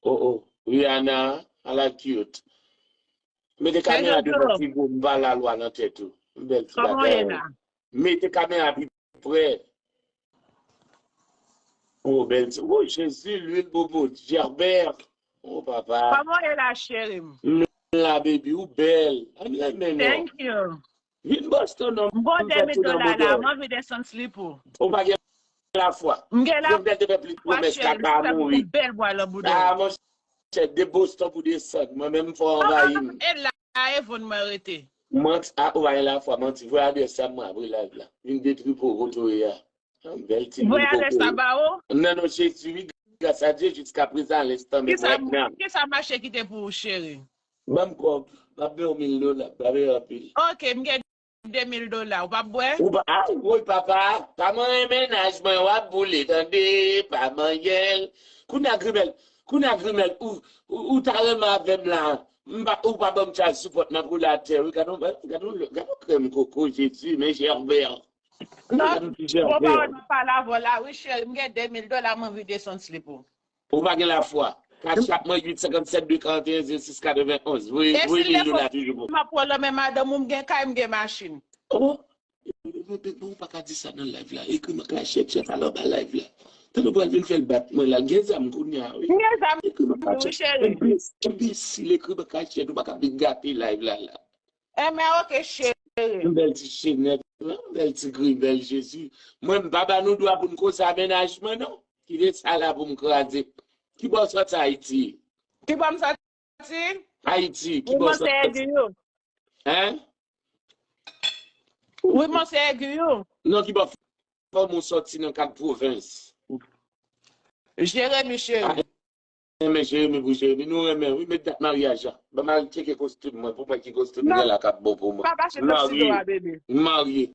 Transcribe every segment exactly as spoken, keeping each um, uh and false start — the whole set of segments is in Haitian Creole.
Oh, oh. Rihanna, ala cute. Mete kamera devan figo, m pa lalwa nan tèt ou. M bèl ti bagay. Mete kamera pi prè. Oh, bèl ti. Oh, Jezi, lwil bobo, Gerber. Oh, papa. Kòman w ye la, cheri m? M la, baby, ou bèl. M renmen non. Thank you. Vin Boston non. M gon de mil dola la, m anvi desann slip ou. Ou pa gen lafwa. M gen lafwa, cheri m, se pou bèl bwa lan bouda. Ah, monchè, de Boston pou desann. Mwen menm fò anvayi m. E la, e vonn mwen rete. Manti, ah, ou pa gen lafwa, manti. Voye adrès sa mwen apre live la. Vin detwi pou kote w ye a. Bèl ti moun koko. Voye adrès la ba ou? Non, non, Jezi, wi, gras a Dye, jiska prezan, lenstan menm, right now. Kisa mache kite pou ou, cheri? Ban m kòb, m ap ba w mil dola, pa peye anpil. Ok, m gen de mil dola, ou p ap bwè? Ou pa, ah, woy, papa, pa manyen mennaj mwen, w ap boule, tande, pa manyen l. Kounye a, Grimèl, kounye a, Grimèl, ou, ou, ou ta renmen avè m la, m pa, ou pa ban m tchaj sou pòt nan pou latè, wi, gad on, gad on, gad on krèm koko, Jezi, men Jèbè. Non, gwo pawòl mwen pale avè w la, wi, cheri, m gen de mil dola, m anvi desann slip ou. Ou pa gen lafwa. Cash App mwen uit senkannsèt de karanteyen zewo sis katrevenonz. Voye, voye mil dola toujou pou mwen. M ap pran lanmen madanm ou, m gen kay, m gen machin. Oh, ou pa ka di sa nan live la. Ekri m an kachèt, chèf, al anba live la. Tande w pral vin fè l bat mwen la. L gen zam kounye a, wi. M gen zam, wi, cheri. Enbesil, ekri m an kachèt, ou pa ka vin gate live la, la. Enben, ok, cheri. Yon bèl ti chenèt, yon bèl ti gri, bèl Jezi. Mwen, m pa ba nou dwa pou n koze a mennaj mwen, non. Kite sa la pou m kraze. Ki bò w sòti Ayiti? Ki bò m sòti? Ayiti, ki bò w sòti? Wi, m sòti Ègiyou. Hein? Wi, m sòti Ègiyou. Non, ki bò fòm ou sòti nan kat pwovens? Jeremi, cheri. Renmen Jeremi pou Jeremi. Nou renmen, wi, met dat maryaj la. Ban m al tcheke kostim mwen pou mwen ki kostim gen la k ap bon pou mwen. M marye. M marye.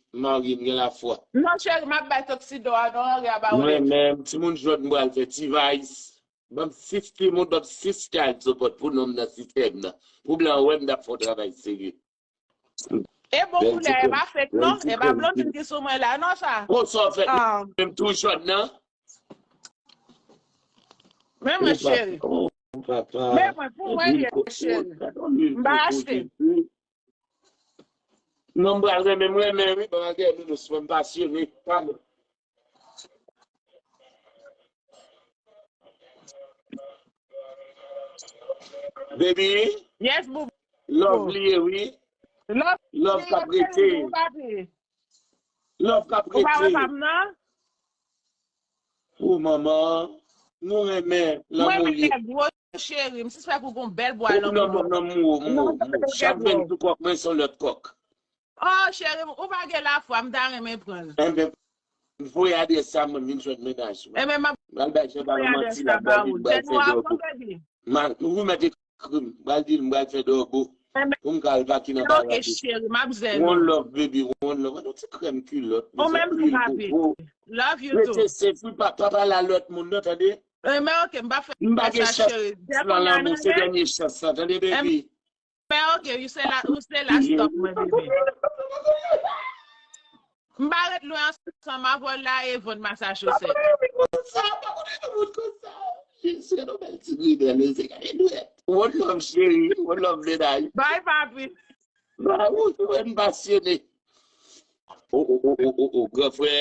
M marye, m gen lafwa. Non, cheri, m ap bay toksido a, non, Henri a ba ou lèt. Mwen menm, timoun jòd m pral fè T-Vice. Ban m sis timoun, ban m sis child support pou nonm nan sistèm nan. Pou blan wè m t ap fè yon travay serye. E bon koulè, e pa fake non, e pa blondin ki sou mwen la non sa. Konsa w fè menm tou jòn nan. Men mwen cheri. Men mwen pou mwen li ye cheri. M pa achte. Non, m pral renmen, m renmen wi, ban m al gade nounours mwen, m pasyone. Pardon. Baby. Yes, boo. Love li ye, wi. Love k ap rete. Love k ap rete. Ou pa wè pa m nan? O manman, nou renmen lanmou li. Mwen renmen gwo cheri, m sispèk ou gon bèl bwa lanmou. Lanmou, lanmou, lanmou. Chak venn sou kòk mwen se yon lòt kòk. Oh, cheri, ou pa gen lafwa, m ta renmen pran l. Enben, voye adrès sa mwen, vin jwenn mennaj mwen. Enben, m ap voye adrès la ba ou. Tèt ou a bon, baby. M ap remèt ekri m, m pral di l m pral fè dòbo. Pou m ka al vaki nan baraj. Ok, cheri, m ap zen ou. One love, baby, one love. Yon ti krèm kilòt. Ou menm tou, papi. Love you too. Rete safe, wi, pa, pa pale a lòt moun, non, tande? Enben, ok, m pa fè sa, cheri. M pa gen chans nan lanmou, se dènye chans lan, tande, baby? Men ok, ou se la, ou se last stop mwen, bebe. M pa ret lwen ansanm avè w la, Avon, Massachusetts. Pa konnen moun konsa, pa konnen moun konsa. Jezi, gade yon bèl ti gri bèl, se gade dwèt. One love, cheri, one love, medam. Bye, papi. Ba, ou, ou, m pasyone. O, o, o, o, o, o, gran frè.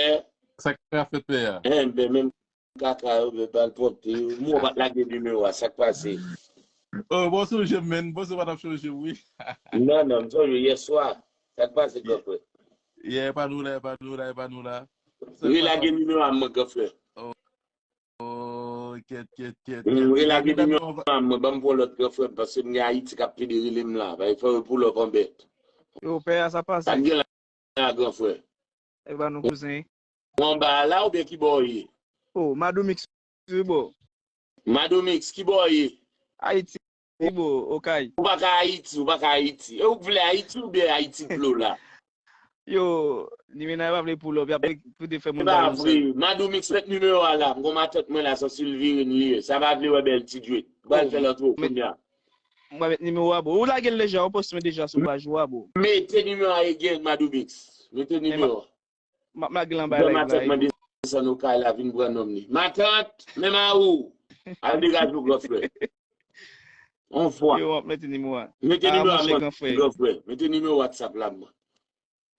Sa k ap fèt, pè a? Enben, menm kaka yo, men bal pwòpte yo. Mwen pa t lage nimewo a, sa k pase? Oh, bon sonje m, menn. Bon, se pa t ap chanje, wi. Non, non, m sonje yè swa. Sa k pase, gran frè? Yeah, e pa nou la, e pa nou la, e pa nou la. Relage nimewo a mwen, gran frè. Oh, oh, kèt, kèt, kèt, kèt. Relage nimewo a mwen, ban m pran lòt gran frè m, paske m gen Ayiti k ap pede rele m la. Fè yo pull up an bèt. Yo, pè a, sa pase? Sa k gen la? A, gran frè. E ba nou kouzen. Ou anba a la oubyen ki bò w ye? Oh, Madoumix, wi, bro. Madoumix, ki bò w ye? Ayiti, bro, Okay. Ou pa ka Ayiti, ou pa ka Ayiti. E ou k vle Ayiti oubyen Ayiti plo la? Yo, Limena pa vle pull up, y ap pede fè moun ba yo. E pa vre. Madoumix, met nimewo a la. M gon matant mwen la, se Silvirine li ye. Sa pa vle wè bèl ti dwèt. Pral fè lòt ou kounye a. Mwen met nimewo a, bro. Ou lage l deja, ou poste mwen deja sou paj ou a, bro. Mete nimewo a again, Madoumix. Mete nimewo a. M ap lage l anba live la. Matant mwen desann Okay la, vin pran nonm li. Matant, menm a ou. Al degaj ou, gran frè. On fwa. Yo, w ap mete nimewo a. Mete nimewo a mwen, gran frè. Mete nimewo WhatsApp la mwen.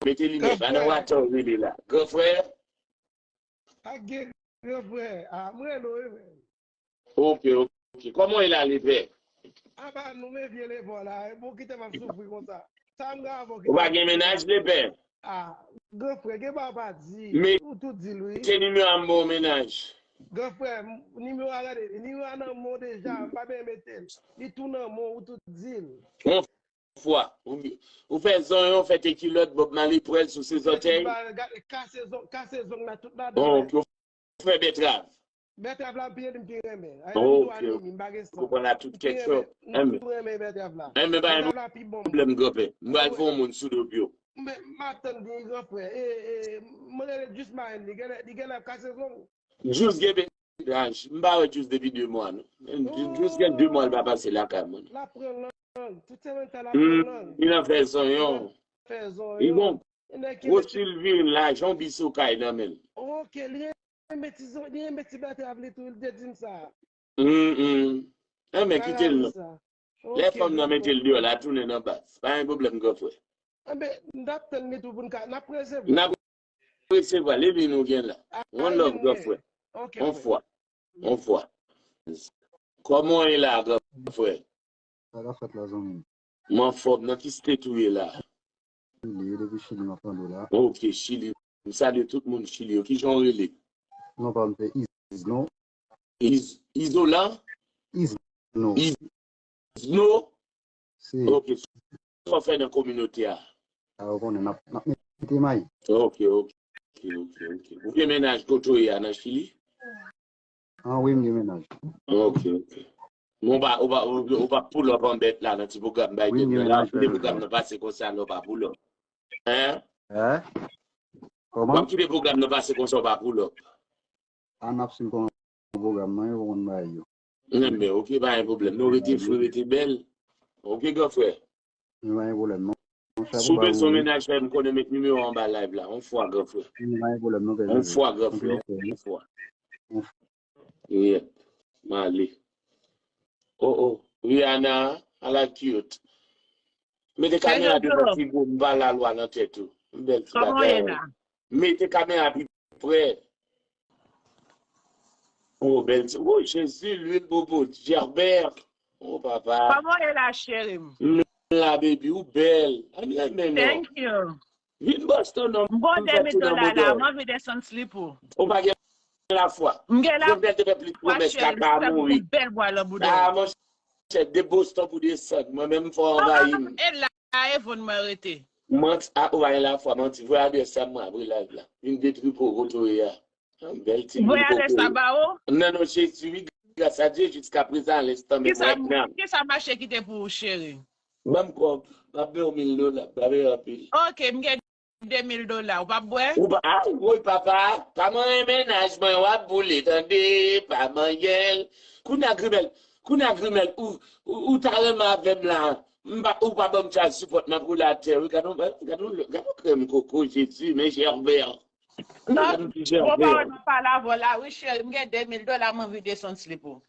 Mete li men, pa nan WhatsApp ou rele la. Gran frè. Pa gen gran frè. Ah, mwen rele w, wi, men. Ok, ok. Kòman w ye la, lepè? Apa nou men vye lepè la, e bon kite m ap soufri konsa. Sa m gen avè w ki... Ou pa gen mennaj, lepè? Ah, gran frè, gen pa w pa di. Ou tou di l, wi. Mete nimewo a m ba w mennaj. Gran frè, nimewo a, gade, nimewo a nan men w deja, m pa bezwen mete l. Li tou nan men w, ou tou di l. On fwa. Ou, ou fè zonyon, fè te kilòt, Bob Marley pral sou se zòtèy. Gade, kase zong, kase zong nan tout ladan. Bon, ok, ou fè bètrav. Bètrav la, m pi, m pi renmen. Ay, m tou animi, m pa gen san. Ou konprann la tout kèk chòp. M tou renmen bètrav la. Bètrav la pi bon. Pwoblèm, granpè. M pral fè yon moun sou do pye w. M ap tann li, gran frè. E, e, mwen rele jis marenn li, genlè, li genlè ap kase zong. Jous gen mennaj. M pa wè Jous depi de mwa, non. Jous gen de mwa l pa pase lakay mwen. L ap pran lang. Tout semèn sa l ap pran lang. Li nan fè zonyon. Fè zonyon. Li gon gwo silvin, lajan biso kay nan men l. Ok, li renmen ti zon, li renmen ti bètrav li tou, li te di m sa. Hum, hum. Enben, kite l non. Lè fanm nan mete l deyò, l a tounen nan baz. Pa gen pwoblèm, gran frè. Enben, n ap tann li tou pou n ka, n ap resevwa. N ap resevwa, li vin nou gen la. One love, gran frè. On fwa. On fwa. Kòman w ye la, gran frè? Sa k ap fèt la, zanmi m? M anfòm, nan ki state ou ye la? Chili, depi Chili, m ap tande w la. Ok, Chili. M salye tout moun Chili yo. Kijan w rele? Non pa m se Izno. Iz, Izolan? Izno. Izno? Si. Ok. Sa w fè nan kominote a? A, ou konnen, n ap, n ap mete may. Ok, ok, ok, ok. Ou gen mennaj kote w ye a nan Chili? An wi, m gen mennaj. Ok, ok. Men w pa, w pa, w, w pa pull up an bèt la nan ti pwogram bay tèt mwen la. W ap kite pwogram nan pase konsa la, w pa pull up. Hein? Hein? Kòman? W ap kite pwogram nan pase konsa, w pa pull up. A, n ap swiv kòman pwogram nan ye, w konn bagay yo. Enben, ok, pa gen pwoblèm. Nou rete fre, rete bèl. Ok, gran frè. Nou pa gen pwoblèm, non. Si w bezwen mennaj, fè m konnen, met nimewo anba live la. On fwa, gran frè. Nou pa gen pwoblèm, non, pèp. On fwa, gran frè. On fwa. Yeah. M ale. Oh, oh. Rihanna, a la cute. Mete kamera devan figo, m pa lalwa nan tèt ou. M bèl ti bagay. Mete kamera pi prè. Oh, bèl ti. Oh, Jezi, lwil bobo, Gerber. Oh, papa. Kòman w ye la, cheri m? M la, baby, ou bèl. Ann renmen non. Thank you. Vin Boston non. M gon de mil dola la, m anvi desann slip ou. Ou pa gen lafwa. M gen lafwa, cheri m, m bèl bwa lan bouda. Ah, monchè, de Boston pou desann. Mwen menm fò anvayi m. E la, e Von mwen rete. Manti, a, ou pa gen lafwa, manti. Voye adrès la, mwen apre live la. Vin detri po kote w ye a. Yon bèl ti moun koko. Voye adrès la ba ou? Non, non, Jezi, wi, gras a Dye, jiskaprezan, a lenstan menm, right now. Kisa mache kite pou ou, cheri? Ban m kòb, m ap ba w mil dola, pa peye anpil. Ok, m gen de mil dola, ou p ap bwè? Ou pa, a, woy, papa, pa manyen mennaj mwen, w ap boule, tande, pa manyen l. Kounye a, Grimèl, kounye a, Grimèl, ou, ou, ou ta renmen avè m la, m pa, ou pa ban m child support nan kou latè, wi, gad yon, gad yon, gad yon krèm koko, Jezi, men Jèbè. Non, gwo pawòl m ap pale avè w la, wi, cheri, m gen de mil dola, m anvi desann slip ou.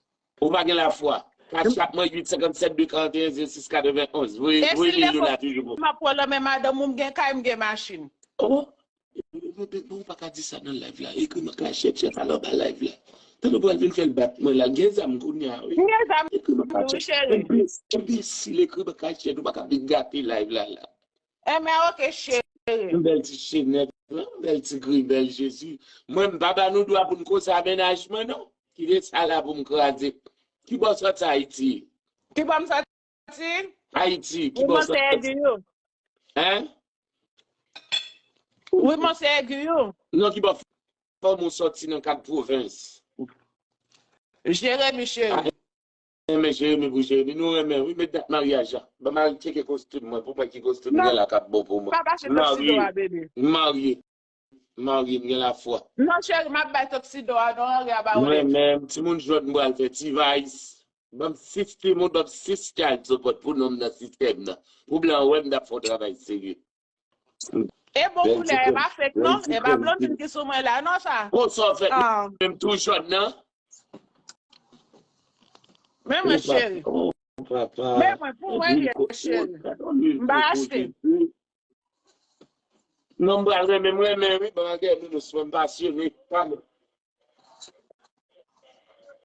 Ou pa gen lafwa. Cash App mwen uit senkant sèt de karant e en zewo sis katrevenn onz. Voye, voye mil dola toujou pou m. M ap pran lanmen madanm ou, m gen kay, m gen machin. Oh, ou pa ka di sa nan live la. Ekri m an kachèt, chèf al anba live la. Tande w pral vin fè l bat mwen la. L gen zam kounye a, wi. M gen zam, wi, cheri. Enbesil, ekri m an kachèt. Ou pa ka vin gate live la, la. Enben, ok, cheri. Yon bèl ti chenèt, yon bèl ti gri, bèl Jezi. Mwen, m pa ba nou dwa pou n koze a mennaj mwen, non. Kite sa la pou m kraze. Ki bò w sòti Ayiti? Ki bò m sòti? Ayiti, ki bò w sòti? Wi, monseyè Guillaume. Hein? Wi, monseyè Guillaume. Non, ki bò fanm ou sòti nan kat pwovens? Jeremi, cheri. Ah, renmen Jeremi pou Jeremi. Nou renmen, wi, met dat maryaj la. Ban m al tcheke kostim mwen pou m wè ki kostim m gen la k ap bon pou mwen. Pa mache Tuxedo a, bebe. M marye. M marye, m gen lafwa. Non, cheri, m ap bay Tuxedo a, non, Henry a ba ou. Mwen menm, timoun jòt m pral fè T-Vice. Ban m sis timoun, ban m sis child support pou nonm nan sistèm nan. Pou blan wè m t ap fè yon travay serye. E bon koulè, e pa fake non, e pa blondin ki sou mwen la non sa. Konsa w fèt menm tou jòn nan. Men mwen cheri. Oh, papa. Men mwen pou mwen ye cheri. M pa achte. Non, m pral renmen, m renmen, wi, bagay Nounours, mwen m pasyone. Pa mwen.